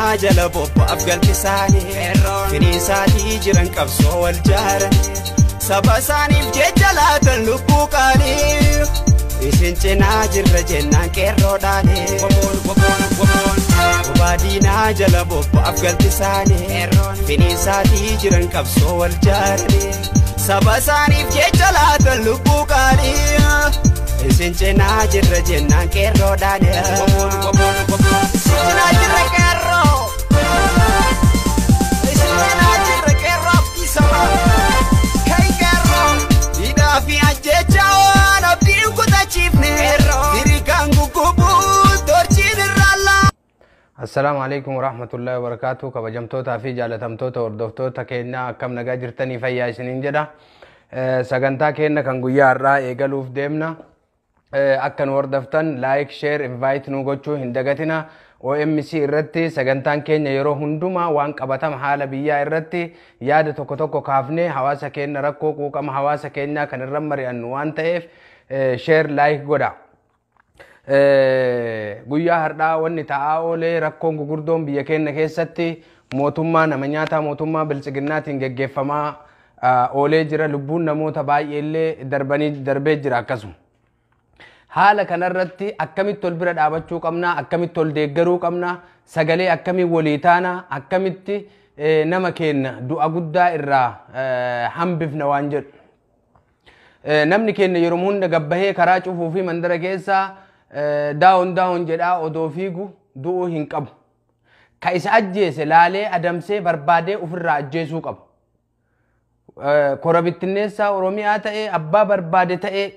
Diinaa jala bobbaaf galchisaanii finiisaatii jiran qabsoo wal jaaranii saba isaaniif jecha laatan lubbuu qaalii isin cinaa jirra jennaan qeerroodhaanii Bobaa diinaa jala bobbaaf galchisaanii finiisaatii jiran qabsoo wal jaaranii saba isaaniif jecha laatan lubbuu qaalii isin cinaa jirra jennaan qeerroodhaanii Isin cinaa jirra qeerroo Isin cinaa jirra qeerroo abdii sabaa Kai qeerroo hidhaa fi ajjeechaa waan abdiin kutachiifne hirikaan guggubuu torchiin irraa laa. Assalaamu alaikum warahmatullahi wabarakatuh. Kabajamtootaa fi jaalatamtoota hordoftoota keenyaa akkam nagaa jirtanii fayyaa isiniin jedha. Sagantaa keenya kan guyyaa har'aa eegaluuf deemna. Akka nu hordoftan like, share, invite nu gochuu hin dagatina. OMC irratti sagantaan keenya yeroo hundumaa waan qabatama haala biyyaa irratti yaada tokko tokko kaafnee hawaasa keenya rakkoo quuqama hawaasa keenyaa kan irra mari'annu waan ta'eef share like godha. Guyyaa har'aa wanni ta'aa oolee rakkoon gugurdoon biyya keenya keessatti mootummaa nama nyaataa mootummaa biltsiginnaatiin geggeeffamaa oolee jira. Lubbuun namoota baay'ee illee darbee jira akkasuma. Haala kanarratti akkamitti ol bira dhaabachuu qabna, akkamitti ol deeggaruu qabna, sagalee akkamiin walii taana, akkamitti nama keenya du'a guddaa irraa hambifna waan jedhu. Namni keenya yeroo hunda gabbahee karaa cufuu fi mandara keessaa daawon daawon jedhaa odoo fiigu du'uu hin qabu. Ka isa ajjeese laalee adamsee barbaadee ofirraa ajjeesuu qabu. Kora bittinneessaa Oromiyaa ta'ee abbaa barbaade ta'ee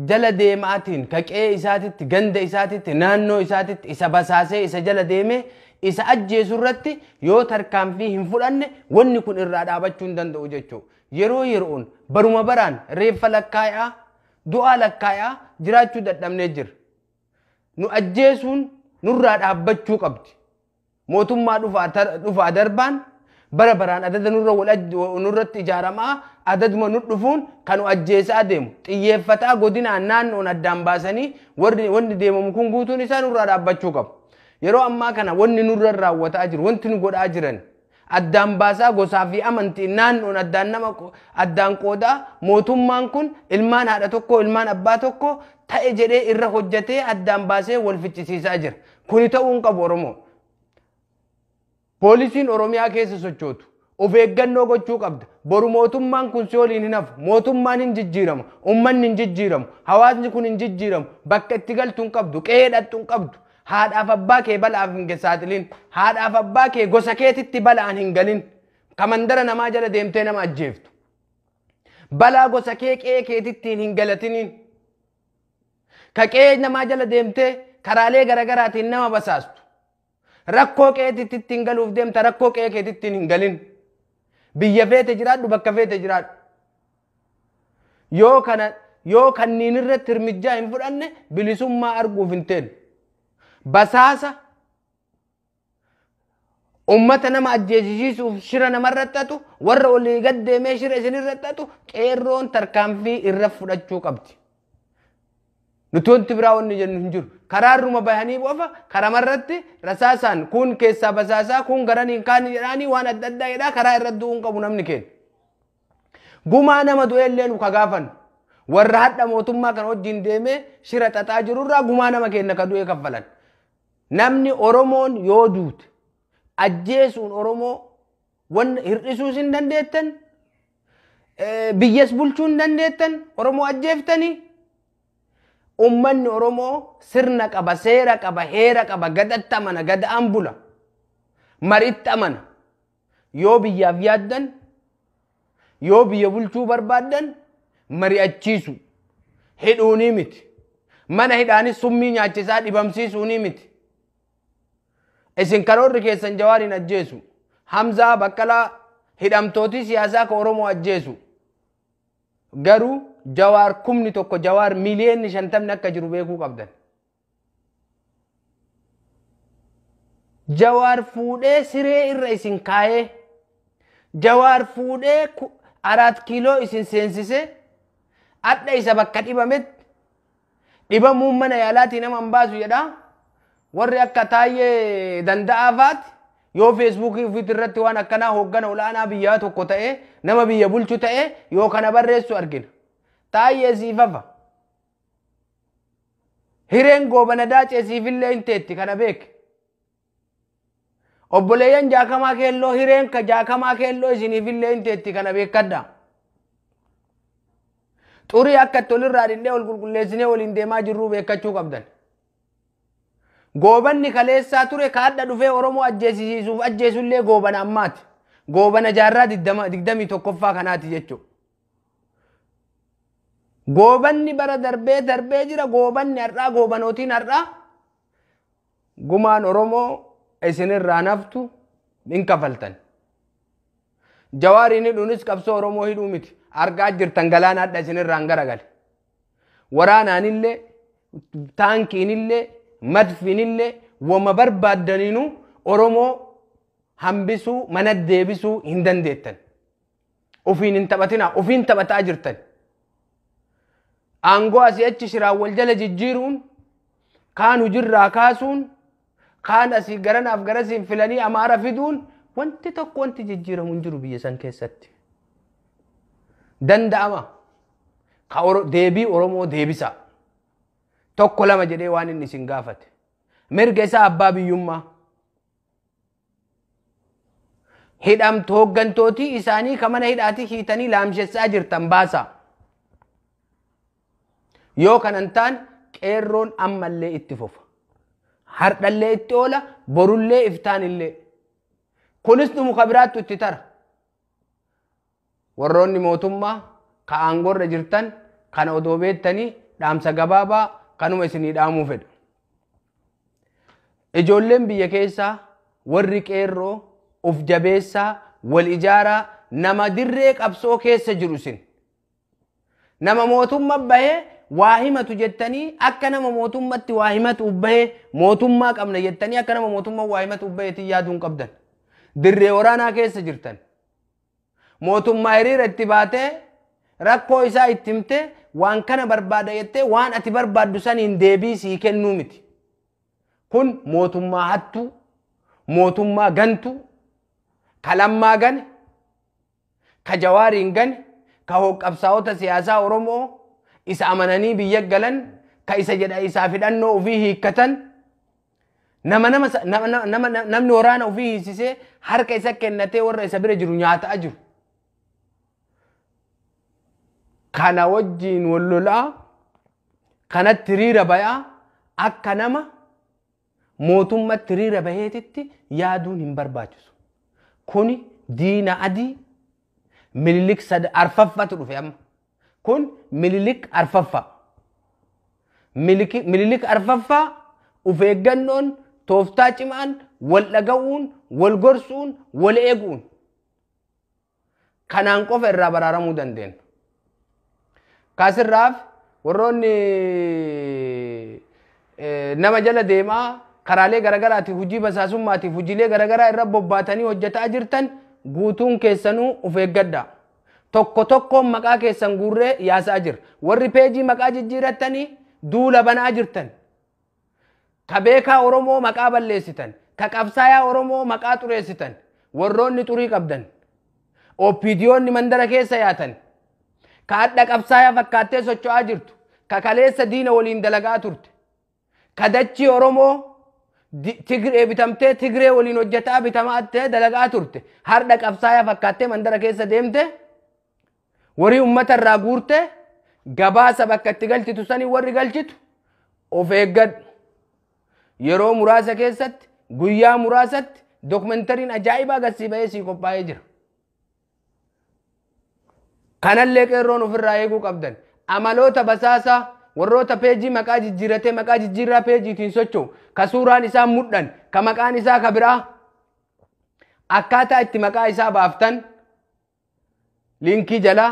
jala deemaatiin ka qe'ee isaatitti ganda isaatitti naannoo isaatitti isa basaasee isa jala deemee isa ajjeesu irratti yoo tarkaanfii hin fudhanne wanni kun irraa dhaabachuu hin danda'u jechuudha. Yeroo yeroon baruma baraan reeffa lakkaayaa du'aa lakkaayaa jiraachuu dadhabnee jira. Nu ajjeesuun nurraa dhaabbachuu qabdi. Mootummaa dhufaa darbaan bara baraan adada nurratti ijaaramaa adaduma nu dhufuun kan nu ajjeesaa deemu xiyyeeffataa godinaan naannoon addaan baasanii wanni deemamu kun guutuun isaa nurraa dhaabbachuu qabu. Yeroo ammaa kana wanni nurra raawwataa jiru wanti nu godhaa jiran addaan baasaa gosaa fi amantii naannoon addaan nama addaan qoodaa mootummaan kun ilmaan haadha tokko ilmaan abbaa tokko ta'e jedhee irra hojjetee addaan baasee wal ficcisiisaa jira. Kuni ta'uu hin qabu Oromoo. Poolisiin Oromiyaa keessa sochootu of eeggannoo gochuu qabda. Boru mootummaan kun si waliin hin hafu. Mootummaan hin jijjiiramu. Uummanni hin jijjiiramu. Hawaasni kun hin jijjiiramu. Bakka itti galtu hin qabdu. Qe'ee dhaqxu hin qabdu. Haadhaaf abbaa kee balaaf hin saaxilin. Haadhaaf abbaa kee gosa keetitti balaan hin galin. Kamandara namaa jala deemtee nama ajjeeftu. Balaa gosa kee qe'ee keetittiin hin galatiniin. Ka qe'ee namaa jala deemtee karaalee garaagaraatiin nama basaastu. Rakkoo qe'eetitti ittiin galuuf deemta rakkoo qe'ee keetittiin hin galin. Biyya feete jiraadhu bakka feete jiraadhu. Yoo kanniin irratti hirmijjaa hin fudhanne bilisummaa arguuf hin teenyu. Basaasa ummata nama ajjeesisiisuuf shira namarratti hatu warra olii gad deemee shira isinirratti hatu qeerroon tarkaanfii irra fudhachuu qabdi. Nuti wanti biraa wanni jennu hin jiru. Karaarruma bahanii qofa karamarratti rasaasaan kun keessaa basaasaa kun garaniin kaan jedhaanii waan adda addaa jedhaa karaa irratti du'uu hin qabu namni keenya. Gumaa nama du'e illee nu ka gaafannu. Warra hadha mootummaa kana wajjin deemee shira xaxaa jirurraa gumaa nama keenya ka du'e kaffalan. Namni Oromoon yoo duute ajjeesuun Oromoo wanna hir'isuus hin dandeettan biyyas bulchuu hin dandeettan Oromoo ajjeeftanii. Uummanni Oromoo sirna qaba, seera qaba, heera qaba, gadatti amana, gada'aan bula, maritti amana. Yoo biyyaaf yaaddan, yoo biyya bulchuu barbaaddan mari'achiisu, hidhuunii miti. Mana hidhaanis summii nyaachisaa dhibamsiisuunii miti. Isin karoorri keessan Jawaariin ajjeesu. Hamzaa Baqqalaa hidhamtootii siyaasaa ka Oromoo ajjeesu. Garuu Jawaar kumni tokko Jawaar miliyoonni 50 akka jiru beekuu qabdan. Jawaar fuudhee siree irra isin kaayee Jawaar fuudhee 4 kiiloo isin seensisee adda isa bakka dhibametti dhibamuun mana yaalaatii nama hin baasu jedhaa. Warri akka Taayyee Danda'aa faati yoo Feesbuukii ofiitti irratti waan akkanaa hooggana olaanaa biyyaa tokko ta'ee, nama biyya bulchu ta'ee yoo kana barreessu argina. Taayyee siifafa. Hireen Goobana Daacee siifillee hin teetti, kana beek. Obboleeyyan Jaakamaa Keelloo, hireen ka Jaakamaa Keelloo isiniifillee hin teetti, kana beekkadha. Xurii akka itti olirraa dhindhee ol qulqulleessinee waliin deemaa jirruu beekkachuu qabdan. Goobanni kaleessaa ture kaadha dhufee Oromoo ajjeesisiisuuf ajjeesullee goobana ammaati. Goobana jaarraa 21ffaa kanaati jechuudha. Goobanni bara darbee darbee jira. Goobanni har'aa, goobanootiin har'aa, gumaan Oromoo isinirraa naftu hin kafaltan. Jawaariin hidhuunis qabsoo Oromoo hidhuu miti. Argaa jirtan, galaana hadha isinirraan garagale. Waraanaanillee, taankiinillee, madfiinillee, wama barbaaddaniinuu Oromoo hambisuu, mana deebisuu hin dandeettan. Ufiin hin taphatinaa, ufiin taphataa jirtan. Aangoo asii achi shiraan wal jala jijjiiruun, kaan hujirraa kaasuun, kaan asii garanaaf garasiin filanii Amaara fiduun, wanti tokko wanti jijjiiramu hin jiru biyya san keessatti. Danda'ama. Ka deebii Oromoo deebisa. Tokko lama jedhee waan inni isin gaafate. Mirga isaa abbaa biyyummaa. Hidhamtu hooggantootii isaanii ka mana hidhaatii hiitanii laamshessaa jirtan baasa. Yoo kanan ta'an, qeerroon ammallee itti fufa. Hardhallee itti oola, borullee, iftaanillee. Kunis dhumu ka biraattu itti tara. Warroonni mootummaa ka aangoorra jirtan, kana odoo beektanii, dhaamsa gabaabaa kanuma isinii dhaamuu fedha. Ijoolleen biyya keessaa, warri qeerroo, uf jabeessaa, wal ijaaraa. Nama dirree qabsoo keessa jiru isin. Nama mootummaa bahee waa himatu jettanii, akka nama mootummatti waa himatu bahee, mootummaa qabna jettanii, akka nama mootummaa waa himatu baheetiin yaaduu hin qabdan. Dirree waraanaa keessa jirtan. Mootummaa hiriira itti baatee, rakkoo isaa itti himtee, waan kana barbaada jettee, waan ati barbaaddu saniin deebii sii kennuu miti. Kun mootummaa hattuu, mootummaa gantuu, ka Lammaa gane, ka Jawaariin gane, ka hoqqabsaa'ota siyaasaa Oromoo isa amananii biyya galan, ka isa jedha isaa fidhannoo ofii hiikkatan, nama nama namni waraana ofii hiisisee harka isa kennatee warra isa bira jiru nyaataa jiru. Kana wajjiin wal lolaa, kanatti hiriira bayaa, akka nama mootummatti hiriira baheetitti yaaduun hin barbaachisu. Kuni diina adii Minilik arfaffatu dhufe amma. Kun Minilik arfaffaa. Minilik arfaffaa of eeggannoon, tooftaa cimaan, wal dhaga'uun, wal gorsuun, wal eeguun, kanaan qofa irraa baraaramuu dandeenya. Kaasirraaf warroonni nama jala deemaa karaalee garagaraatiif, hojii basaasummaatiif, hojiilee garagaraa irra bobbaatanii hojjetaa jirtan guutuun keessanuu of eeggadha. Tokko tokkoon maqaa keessan guurree yaasaa jira. Warri peejii maqaa jijjiirattanii duula banaa jirtan. Ka beekaa Oromoo maqaa balleessitan. Ka qabsaayaa Oromoo maqaa xureessitan. Warroonni xurii qabdan. OPDOonni mandara keessa yaatan. Ka hadha qabsaayaa fakkaattee socho'aa jirtu. Ka kaleessa diina waliin dalagaa turte. Ka dachii Oromoo Tigree bitamtee, Tigree waliin hojjetaa bitamaa dalagaa turte. Hardha qabsaayaa fakkaattee mandara keessa deemte. Warii uummata irraa guurte gabaasa bakka itti galchitu sanii warri galchitu of eeggadhu. Yeroo muraasa keessatti, guyyaa muraasatti, dookumentariin ajaa'ibaa gasii bahee sii qophaa'ee jira. Kanallee qeerroon ofirraa eeguu qabdan. Amaloota basaasaa warroota peejii maqaa jijjiiratee, maqaa jijjiirraa peejiitiin socho'u, ka suuraan isaa mudhan, ka maqaan isaa ka biraa, akkaataa itti maqaa isaa baaftan liinkii jalaa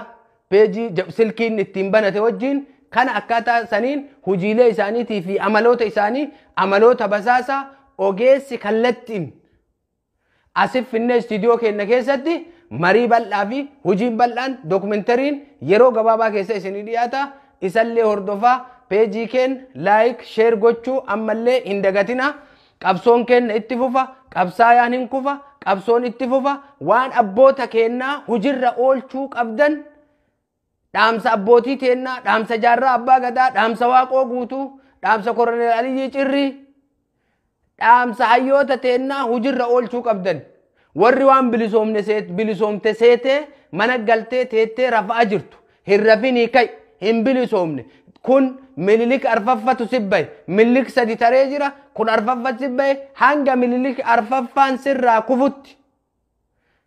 peejii silkiin ittiin banate wajjin, kana akkaataa saniin hojiilee isaaniitii fi amaloota isaanii, amaloota basaasaa, ogeessi kallattiin asif finnee istiidiyoo keenya keessatti marii bal'aa fi hojiin bal'aan, dookumentariin yeroo gabaabaa keessa isinii dhiyaata. Isallee hordofaa, peejii keen like, share gochuu ammallee hin dagatina. Qabsoon keenya itti fufa, qabsaayaan hin kufa, qabsoon itti fufa. Waan abboota keenyaa hujirra oolchuu qabdan, dhaamsa abbootii teennaa, dhaamsa Jaarraa Abbaa Gadaa, dhaamsa Waaqoo Guutuu, dhaamsa Koroneel Aliyyii Cirrii, dhaamsa hayyoota teennaa hujirra oolchuu qabdan. Warri waan bilisoomte seetee mana galtee teettee rafaa jirtu, hin rafinii ka'i, hin bilisoomne. Kun Minilik arfaffatu sibbaye, Minilik sadi taree jira, kun arfaffatu sibbaye. Hanga Minilik arfaffaan sirraa kufutti,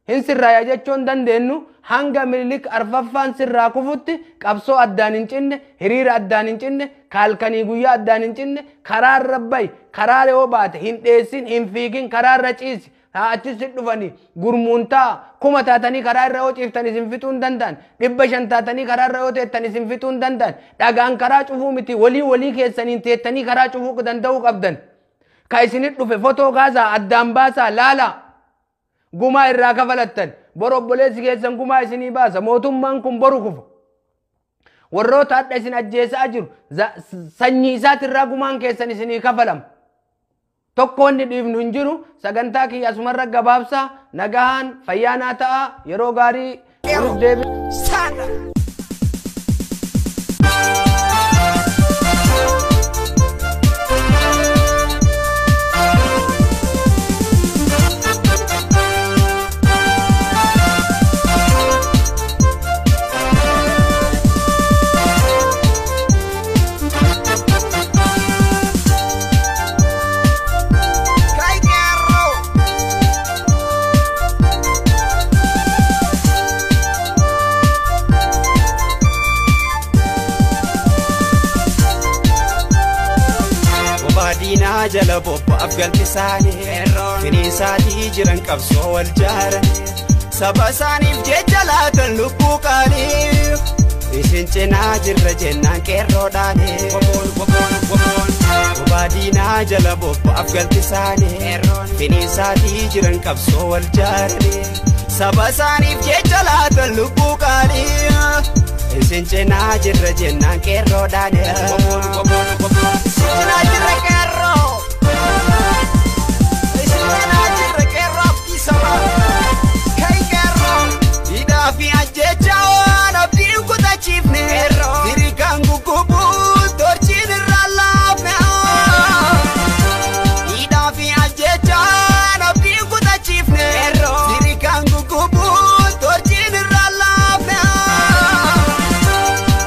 hin sirraaya jechuun dandeenyu, hanga Minilik arfaffaan sirraa kufutti qabsoo addaan hin cinne, hiriira addaan hin cinne, kaalkanii guyyaa addaan hin cinne, karaarra bayi. Karaa yoo baate hin dheessin, hin fiigin, karaarra ciisi. Haa achis si dhufanii gurmuun ta'a. 1000 taatanii karaa irra yoo ciiftan isin fixuu hin danda'an. 500 taatanii karaa irra yoo teettan isin fixuu hin danda'an. Dhagaan karaa cufuu miti, walii walii keessaniin teettanii karaa cufuu danda'uu qabdan. Ka isinit dhufe fotoo kaasaa, addaan baasaa, laalaa. Gumaa irraa kafalattan. Boru obboleessi keessan gumaa isinii baasa. Mootummaan kun boru kufa. Warroota hadha isin ajjeesaa jiru sanyii isaatirraa gumaan keessan isinii kafalama. Tokko inni dhiifnu hin jiru. Sagantaa kiyya asumarra gabaabsaa. Nagahaan fayyaanaa ta'a. Yeroo gaarii walitti deebi. Stand up. Kai qeerroo! Bobaa diinaa jala bobba'aaf galti isaanii, finiisaatii jiran qabsoo wal jaaranii, saba isaaniif jecha laatan lubbuu qaalii. Isin cinaa jirra jennaan qeerroodhaani. Bobaa diinaa jala bobba'aaf galti isaanii, finiisaatii jiran qabsoo wal jaaranii, saba isaaniif jecha laatan lubbuu qaalii. Isin cinaa jirra jennaan qeerroodhaani. Isin cinaa jirra qeerroo. Isin cinaa jirra qeerroo, abdii sabaa. Kai qeerroo. Hidhaa fi ajjeechaa waan abdiin kutachiifne. Firikaan guggubuu torchiin irraa laafne. Hidhaa fi ajjeechaan abdiin kutachiifne. Firikaan guggubuu torchiin irraa laafne.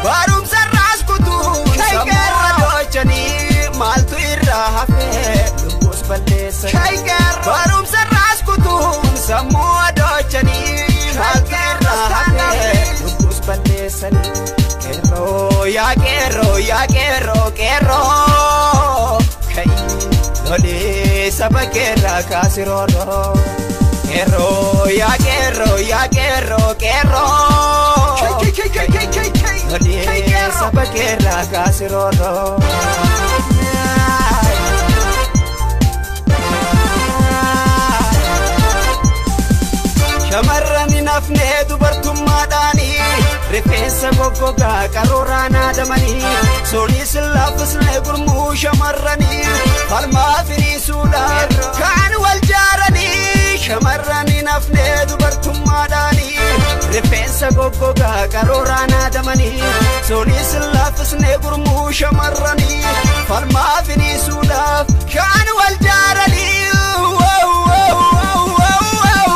Barumsa irraas kutuu sammuu adochanii, maaltu irraa hafe, lubbuus balleessan. Barumsa irraas kutuu sammuu adochanii, maaltu irraa hafe, lubbuus balleessan. Qeerroo yaa qeerroo yaa qeerroo qeerroo, ka'i lolee saba keerraa kaasirooroo. Qeerroo yaa qeerroo yaa qeerroo qeerroo, lolee saba keerraa kaasirooroo. Shamarran hin hafnee dubartummaadhaanii, rifeensa goggogaa qaruuraan haadamanii, sunis laffisnee gurmuu shamarranii, falmaa finiisuudhaan kaan wal jaaranii. Shamarran hin hafnee dubartummaadhaanii, rifeensa goggogaa qaruuraan haadamanii, sunis laffisnee gurmuu shamarranii, falmaa finiisuudhaaf kaan wal jaaranii. Wow, wow, wow, wow, wow.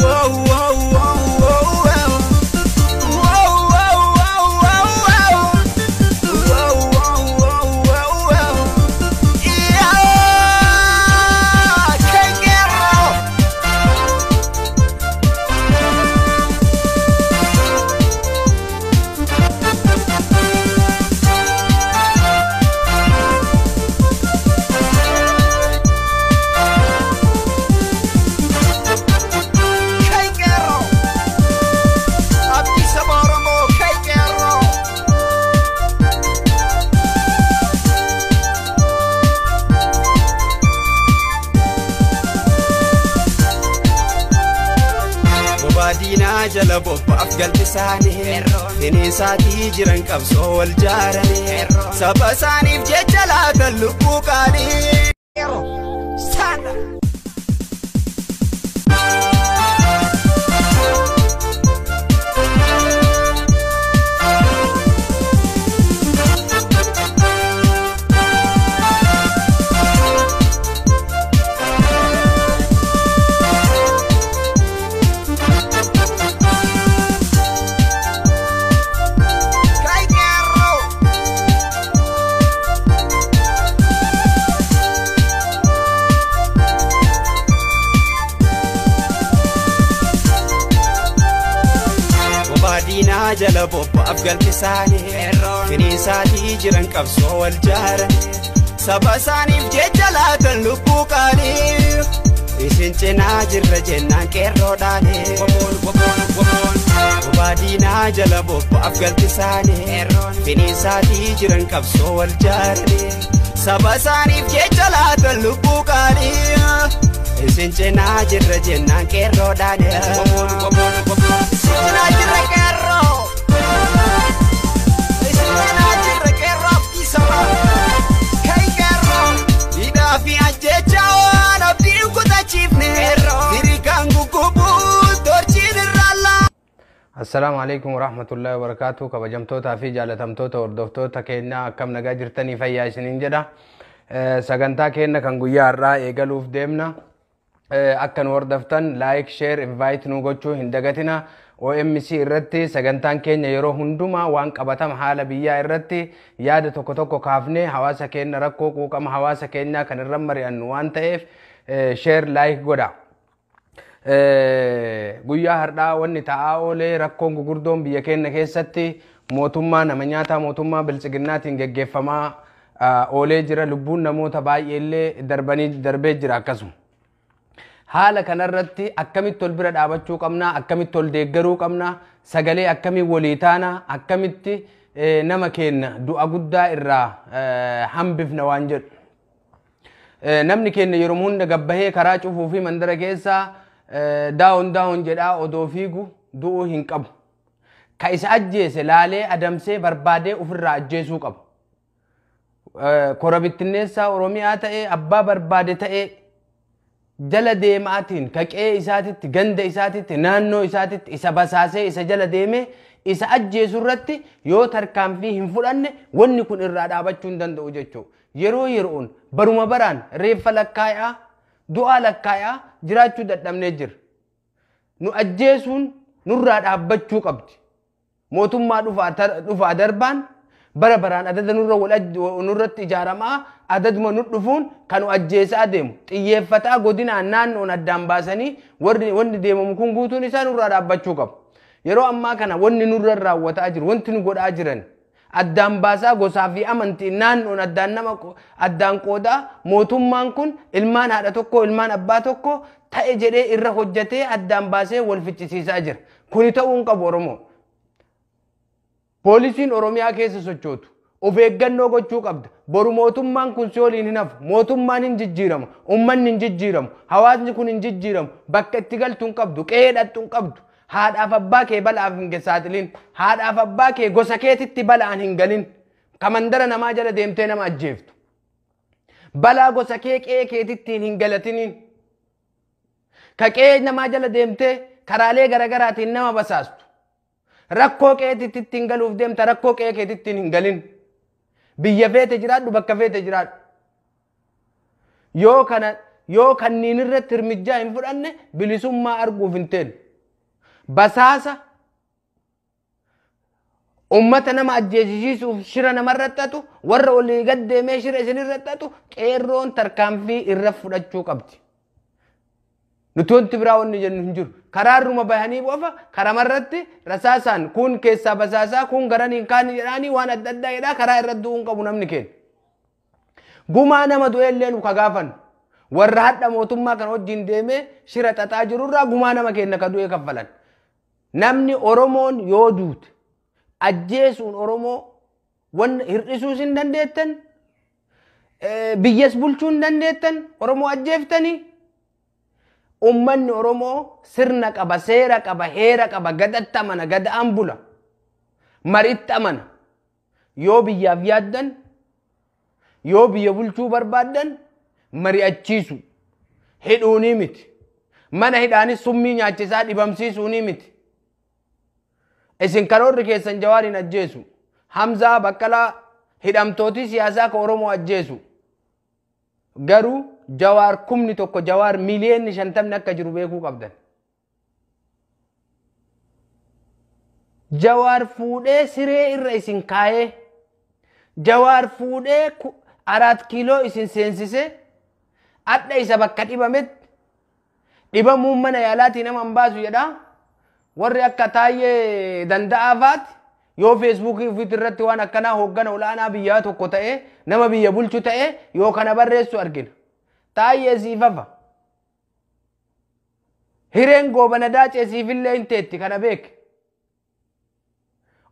Wow, wow, wow, wow, wow. Wow, wow, wow, wow, wow. Wow, wow, wow, wow, wow. Yeah, kai qeerroo. Kai qeerroo. Abdii saba Oromoo, kai qeerroo. Bobaa diinaa jala bobba'aaf galti isaanii, finiisaatii jiran qabsoo wal jaaranii, saba isaaniif jecha laatan lubbuu qaalii. Stand up. Jala bobbaaf galti isaanii finiisaatii jiran qabsoo wal jaaranii saba isaaniif jecha laatan lubbuu qaalii isin cinaa jirra jennaan qeerroodhaanii bobaa diinaa jala bobbaaf galti isaanii finiisaatii jiran qabsoo wal jaaranii saba isaaniif jecha laatan lubbuu qaalii isin cinaa jirra jennaan qeerroodhaanii isin cinaa jirra qeerroo. Assalaamu alaikum warahmatullahi wabarakatuh. Kabajamtootaa fi jaalatamtoota hordoftoota keenyaa akkam nagaa jirtanii fayyaa isiniin jedha. Sagantaa keenya kan guyyaa har'aa eegaluuf deemna. Akka nu hordoftan like, share, invite nu gochuu hin dagatina. OMC irratti sagantaan keenya yeroo hundumaa waan qabatama haala biyyaa irratti yaada tokko tokko kaafnee hawaasa keenya rakkoo quuqama hawaasa keenyaa kan irra mari'annu waan ta'eef share, like godha. Guyyaa har'aa wanni ta'aa oolee rakkoon gugurdoon biyya keenya keessatti mootummaa nama nyaataa mootummaa bilchiginnaatiin geggeeffamaa oolee jira. Lubbuun namoota baay'eellee darbee jira akkasuma. Haala kanarratti akkamitti ol bira dhaabachuu qabna, akkamitti ol deeggaruu qabna, sagalee akkamii walii taana, akkamitti nama keenya du'a guddaa irraa hambifna waan jedhu. Namni keenya yeroo hunda gabbahee karaa cufuu fi mandara keessaa daawon daawon jedhaa odoo fiigu du'uu hin qabu. Ka isa ajjeese laalee adamsee barbaadee ofirraa ajjeesuu qabu. Kora bittinneessaa Oromiyaa ta'ee abbaa barbaade ta'ee jala deemaatiin ka qe'ee isaatitti ganda isaatitti naannoo isaatitti isa basaasee isa jala deemee isa ajjeesu irratti yoo tarkaanfii hin fudhanne wanni kun irraa dhaabachuu hin danda'u jechuudha. Yeroo yeroon baruma baraan reeffa lakkaayaa du'aa lakkaayaa jiraachuu dadhabnee jira. Nu ajjeesuun nurraa dhaabbachuu qabdi. Mootummaa dhufaa darbaan bara baraan adada nurratti ijaaramaa adaduma nu dhufuun kan nu ajjeesaa deemu xiyyeeffataa godinaan naannoon addaan baasanii wanni deemamu kun guutuun isaa nurraa dhaabbachuu qabu. Yeroo ammaa kana wanni nurra raawwataa jiru wanti nu godhaa jiran addaan baasaa gosaa fi amantii naannoon addaan nama addaan qoodaa mootummaan kun ilmaan haadha tokko ilmaan abbaa tokko ta'e jedhee irra hojjetee addaan baasee wal ficcisiisaa jira. Kuni ta'uu hin qabu Oromoo. Poolisiin Oromiyaa keessa sochootu of eeggannoo gochuu qabda. Boru mootummaan kun si waliin hin hafu. Mootummaan hin jijjiiramu. Uummanni hin jijjiiramu. Hawaasni kun hin jijjiiramu. Bakka itti galtu hin qabdu. Qe'ee dhattu hin qabdu. Haadhaaf abbaa kee balaaf hin saaxilin. Haadhaaf abbaa kee gosa keetitti balaan hin galin. Kamandara namaa jala deemtee nama ajjeeftu. Balaa gosa kee qe'ee keetittiin hin galatiniin. Ka qe'ee namaa jala deemtee karaalee garaagaraatiin nama basaastu. Rakkoo qe'eetitti ittiin galuuf deemta rakkoo qe'ee keetittiin hin galin. Biyya feete jiraadhu bakka feete jiraadhu. Yoo kanniin irratti hirmijjaa hin fudhanne bilisummaa arguuf hin teenu. Basaasa ummata nama ajjeesisiisuuf shira namarra xaxu warra olii gad deemee shira isinirra xaxu qeerroon tarkaanfii irra fudhachuu qabdi. Nuti wanti biraa wanni jennu hin jiru. Karaarruma bahanii qofa karamarratti rasaasaan kun keessaa basaasaa kun garaniin kaan jedhaanii waan adda addaa jedhaa karaa irratti du'uu hin qabu namni keenya. Gumaa nama du'e illee nu ka gaafannu. Warra hadha mootummaa kan wajjin deemee shira xaxaa jirurraa gumaa nama keenya ka du'e kaffalan. Namni Oromoon yoo duute ajjeesuun Oromoo wanna hir'isuus hin dandeettan biyyas bulchuu hin dandeettan Oromoo ajjeeftanii. Uummanni Oromoo sirna qaba, seera qaba, heera qaba, gadatti amana, gada'aan bula, maritti amana. Yoo biyyaaf yaaddan, yoo biyya bulchuu barbaaddan, Mari'achiisu. Hidhuunii miti. Mana hidhaanis summii nyaachisaa dhibamsiisuunii miti. Isin karoorri keessan Jawaariin ajjeesu. Hamzaa Baqqalaa hidhamtootii siyaasaa ka Oromoo ajjeesu. Garuu Jawaar 1,000 Jawaar 50,000,000 akka jiru beekuu qabdan. Jawaar fuudhee siree irra isin kaayee, Jawaar fuudhee 4 kiiloo isin seensisee, adda isa bakka dhibametti dhibamuun mana yaalaatii nama hin baasu jedha. Warri akka Taayyee Danda'aa faati yoo feesbuukii ofiitti irratti waan akkanaa hooggana olaanaa biyyaa tokko ta'ee nama biyya bulchu ta'ee yoo kana barreessu argina. Taayyee siifafa. Hireen Goobana Daacee siifillee hin teetti kana beek.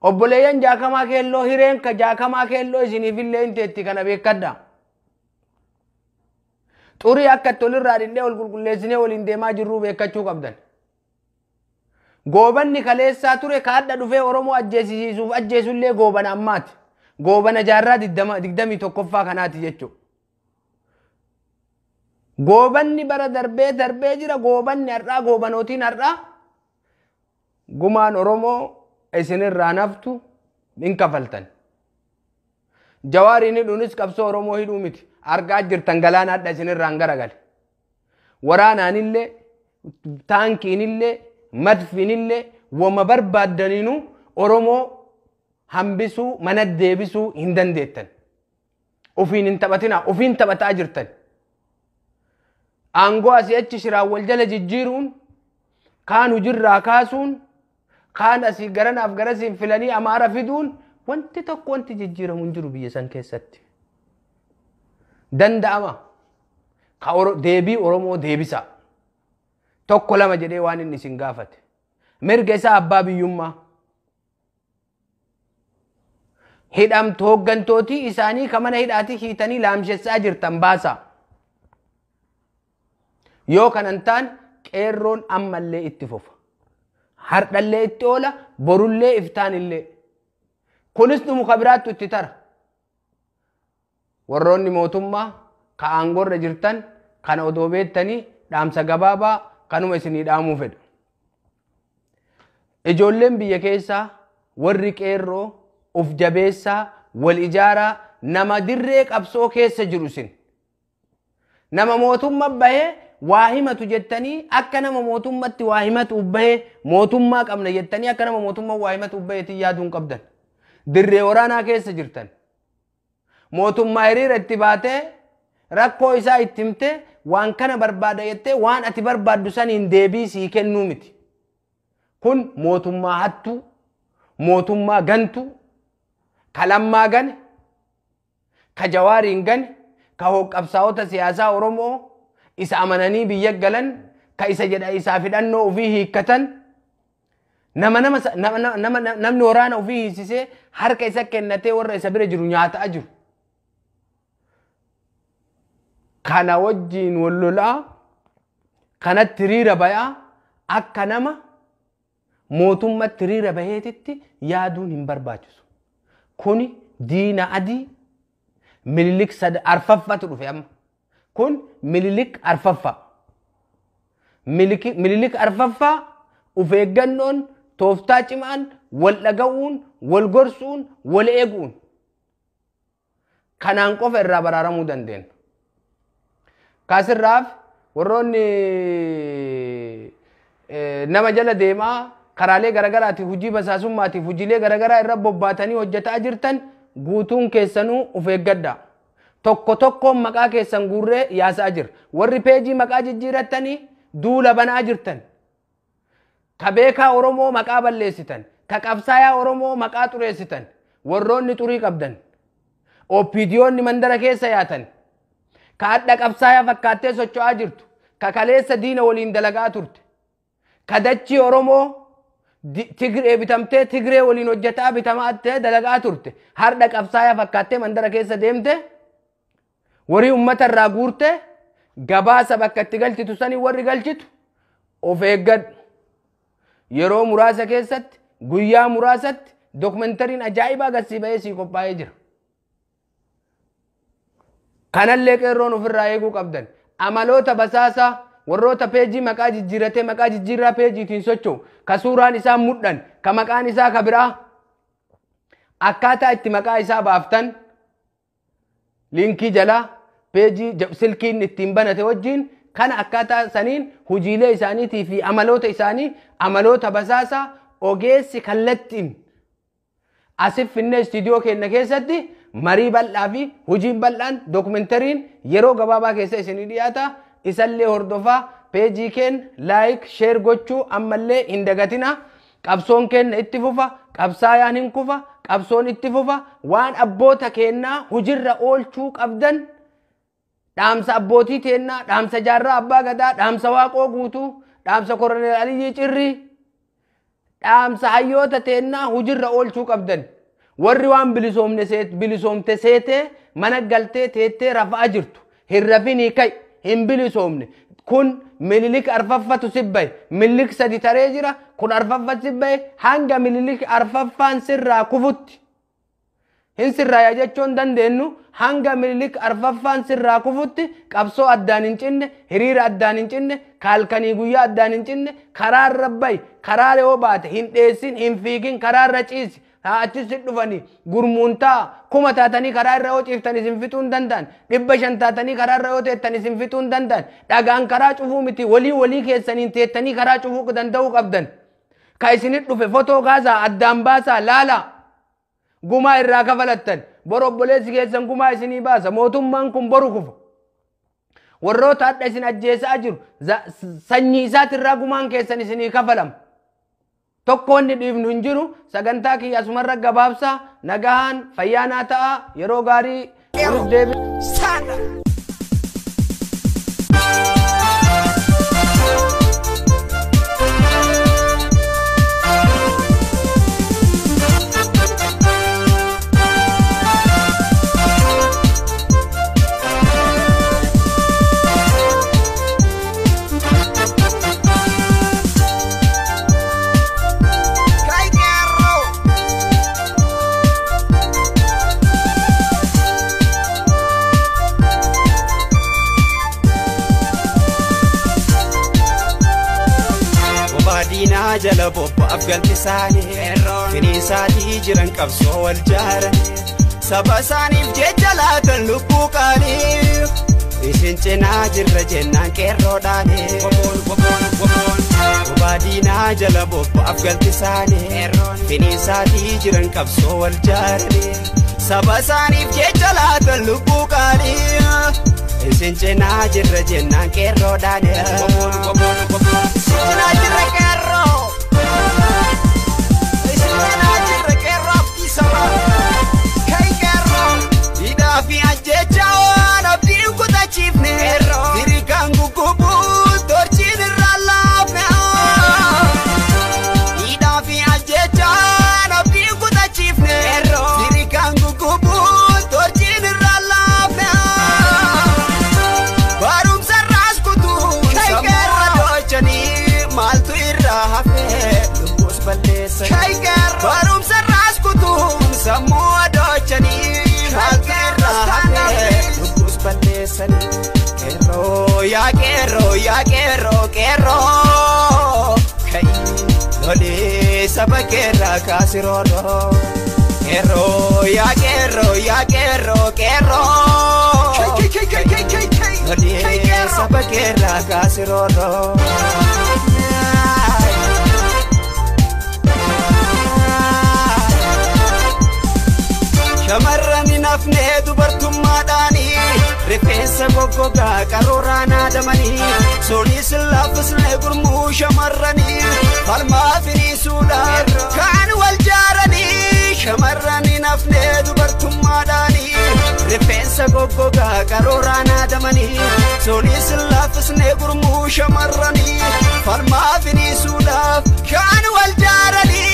Obboleeyyan Jaakamaa Keelloo hireen ka Jaakamaa Keelloo isiniifillee hin teetti kana beekkadha. Xurii akka itti olirraa dhindhee ol qulqulleessinee waliin deemaa jirruu beekkachuu qabdan. Goobanni kaleessaa ture ka adda dhufee Oromoo ajjeesisiisuuf ajjeesullee goobana ammaati. Goobana jaarraa 21ffaa kanaati jechuudha. Goobanni bara darbee darbee jira. Goobanni har'aa goobanootiin har'aa gumaan Oromoo isinirraa naftu hin kafaltan. Jawaariin hidhuunis qabsoo Oromoo hidhuu miti. Argaa jirtan galaana adda isinirraan garagale. Waraanaanillee, taankiinillee, madfiinillee wama barbaaddaniinuu Oromoo hambisuu mana deebisuu hin dandeettan. Ofiin hin taphatinaa, ofiin taphataa jirtan. Aangoo asii achi shiraan wal jala jijjiiruun, kaan hujirraa kaasuun, kaan asii garanaaf garasiin filanii Amaara fiduun wanti tokko wanti jijjiiramu hin jiru biyya san keessatti. Danda'ama. Ka deebii Oromoo deebisa. 1 2 jedhee waan inni isin gaafate. Mirga isaa abbaa biyyummaa. Hidhamtu hooggantootii isaanii ka mana hidhaatii hiitanii laamshessaa jirtan baasa. Yoo kanan taan qeerroon ammallee itti fufa. Hardhallee itti oola, borullee iftaanillee. Kunis dhumu ka biraattu itti tara. Warroonni mootummaa ka aangoorra jirtan kana odoo beektanii dhaamsa gabaabaa kanuma isinii dhaamuu fedha. Ijoolleen biyya keessaa warri qeerroo of jabeessaa wal ijaaraa nama dirree qabsoo keessa jiru isin. Nama mootummaa bahee waa himatu jettanii akka nama mootummatti waa himatu bahee mootummaa qabna jettanii akka nama mootummaa waa himatu baheetiin yaaduu hin qabdan. Dirree waraanaa keessa jirtan. Mootummaa hiriira itti baatee rakkoo isaa itti himtee waan kana barbaada jettee waan ati barbaaddu saniin deebii sii kennuu miti. Kun mootummaa hattuu, mootummaa gantuu, ka Lammaa gane, ka Jawaariin gane, ka hooggantoota siyaasaa Oromoo isa amananii biyya galan, ka isa jedha isaa fidhannoo ofii hiikkatan, namni waraana ofii hiisisee harka isa kennatee warra isa bira jiru nyaataa jiru. Kana wajjiin wal lolaa, kanatti hiriira bayaa, akka nama mootummatti hiriira baheetitti yaaduun hin barbaachisu. Kuni diina adii Minilik arfaffatu dhufe amma. Kun Minilik arfaffaa. Minilik arfaffaa of eeggannoon tooftaa cimaan wal dhaga'uun, wal gorsuun, wal eeguun kanaan qofa irraa baraaramuu dandeenya. Kaasirraaf warroonni nama jala deemaa karaalee garagaraatiif hojii basaasummaatiif hojiilee garagaraa irra bobbaatanii hojjetaa jirtan guutuun keessanuu of eeggadha. Tokko tokkoon maqaa keessan guurree yaasaa jira. Warri peejii maqaa jijjiirattanii duula banaa jirtan. Ka beekaa Oromoo maqaa balleessitan. Ka qabsaayaa Oromoo maqaa xureessitan. Warroonni xurii qabdan. OPDOonni mandara keessa yaatan. Ka adda qabsaayaa fakkaattee socho'aa jirtu. Ka kaleessa diina waliin dalagaa turte. Ka dachii Oromoo Tigree bitamtee Tigree waliin hojjetaa bitamaa dalagaa turte. Har'a qabsaayaa fakkaattee mandara keessa deemte. Warri uummata irraa guurte gabaasa bakka itti galchitu sanii warri galchitu of eeggadhu. Yeroo muraasa keessatti guyyaa muraasatti dookumentariin ajaa'ibaa agarsiifamee sii qophaa'ee jira. Kanallee qeerroon ofirraa eeguu qabdan. Amaloota basaasaa warroota peejii maqaa jijjiiratee maqaa jijjiirraa peejiitiin socho'u ka suuraan isaa mudhan ka maqaan isaa ka biraa akkaataa itti maqaa isaa baaftan liinkii jalaa peejii silkiin ittiin banate wajjin kana akkaataa saniin hojiilee isaaniitii fi amaloota isaanii amaloota basaasaa ogeessi kallattiin asif finnee istiidiyoo keenya keessatti marii bal'aa fi hojiin bal'aan dookumentariin yeroo gabaabaa keessa isinii dhiyaata. Isallee hordofaa peejii keenya laayik sheer gochuu ammallee hin dagatina. Qabsoon keenya itti fufa, qabsaayaan hin kufa, qabsoon itti fufa. Waan abboota keenyaa hojiirra oolchuu qabdan dhaamsa abbootii teennaa, dhaamsa jaarraa abbaa gadaa, dhaamsa waaqoo guutuu, dhaamsa koroneel Aliyyii Cirrii, dhaamsa hayyoota teennaa hojiirra oolchuu qabdan. Warri waan bilisoomte seetee mana galtee teettee rafaa jirtu hin rafinii ka'i hin bilisoomne. Kun Minilik arfaffatu sibbaye, Minilik sadi taree jira, kun arfaffatu sibbaye hanga Minilik arfaffaan sirraa kufutti. Hin sirraa jechuun dandeenyu hanga Minilik arfaffaan sirraa kufutti qabsoo addaan hin cinne, hiriira addaan hin cinne, kaalkanii guyyaa addaan hin cinne, karaarra bayi, karaa yoo baate hin dheessin, hin fiigin, karaarra ciisi. Achis dhufanii gurmuun ta'a 1000 taatanii karaa irra yoo ciiftan isin fixuu hin danda'an, 500 taatanii karaa irra yoo teettan isin fixuu hin danda'an. Dhagaan karaa cufuu miti, walii walii keessaniin teettanii karaa cufuu danda'uu qabdan. Ka isinit dhufe fotoo kaasaa addaan baasaa laalaa gumaa irraa kafalattan boru obboleessi keessan gumaa isinii baasa. Mootummaan kun boru kufa. Warroota hadha isin ajjeesaa jiru sanyii isaatirraa gumaan keessan isinii kafalama. Tokko inni dhiifnu hin jiru. Sagantaa kiyya asumarra gabaabsaa. Nagahaan fayyaanaa ta'a. Yeroo gaarii waliif deebi. Jala bobbaaf galti isaanii finiisaatii jiran qabsoo wal jaaranii saba isaaniif jecha laatan lubbuu qaalii isin cinaa jirra jennaan qeerroodhaanii bobaa diinaa jala bobbaaf galti isaanii finiisaatii jiran qabsoo wal jaaranii saba isaaniif jecha laatan lubbuu qaalii isin cinaa jirra jennaan qeerroodhaanii isin cinaa jirra qeerroo. Barumsa irraas kutuun sammuu adochanii maaltu irraa hafe lubbuus balleessanii. Qeerroo yaa qeerroo yaa qeerroo qeerroo ka'i lolee saba keerraa kaasirooroo. Qeerroo yaa qeerroo yaa qeerroo qeerroo lolee saba keerraa kaasirooroo. Shamarran hin hafne dubartummaadhaanii rifeensa goggogaa qaruuraan haadamanii sunis laffisne gurmuu shamarranii falmaa firiisuudhaan kan wal jaaranii. Shamarran hin hafne dubartummaadhaanii rifeensa goggogaa qaruuraan haadamanii sunis laffisne gurmuu shamarranii falmaa firiisuudhaaf kan wal jaaranii.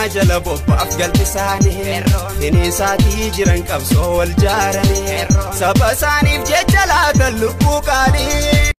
Diinaa jala bobbaaf galti isaanii finiisaatii jiran qabsoo wal jaaranii saba isaaniif jecha laatan lubbuu qaalii.